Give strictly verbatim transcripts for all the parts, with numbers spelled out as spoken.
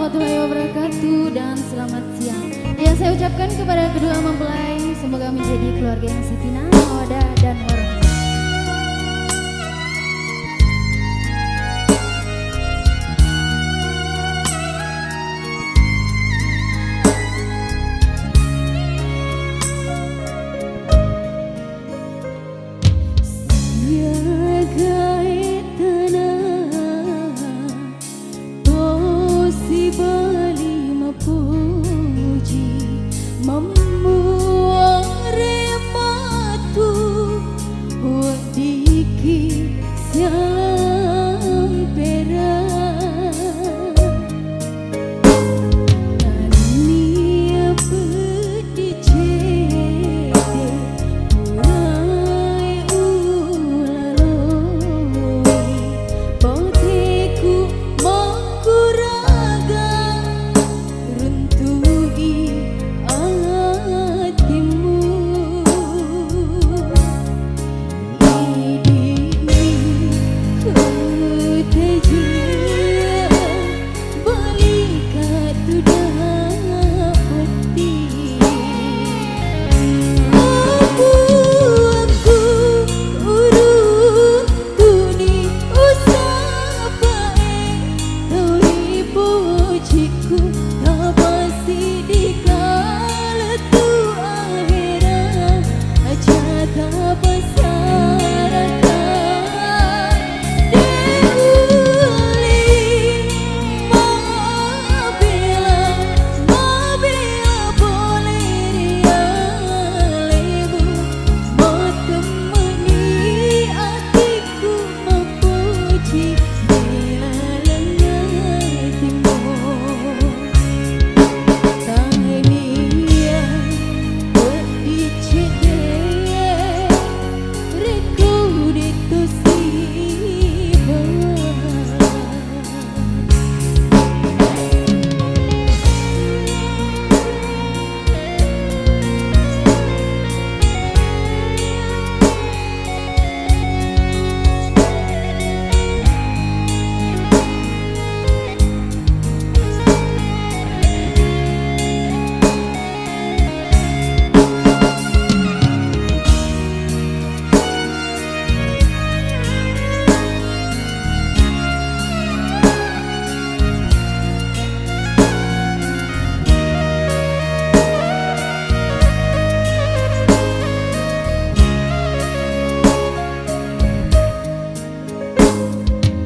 Warahmatullahi wabarakatuh dan selamat siang. Yang saya ucapkan kepada kedua mempelai, semoga menjadi keluarga yang sakinah, mawaddah, dan warahmah. Siaga e tana tosi bali mapuji, mammuare matu weddikki sialang pera. Tania peddi cedde, purae ulaloi, boteku makkuraga, runtui atimmu. Idi'mi ku tejia, balika tu dapetti. Apuakku urung tuni usapae, tau ripojikku, tapassiddi kale tu ahera. Aja tapasaraka, de' uli mabela, mabela pole ri alemu, matemmeni atiku. Mapuji ri laleng atimmu, tania peddi cedde, rekko de' to siba.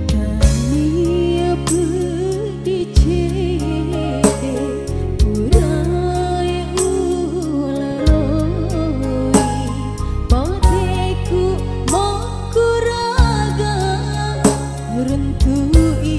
Tania peddi cedde, purae ulaloi, boteku makkuraga, runtui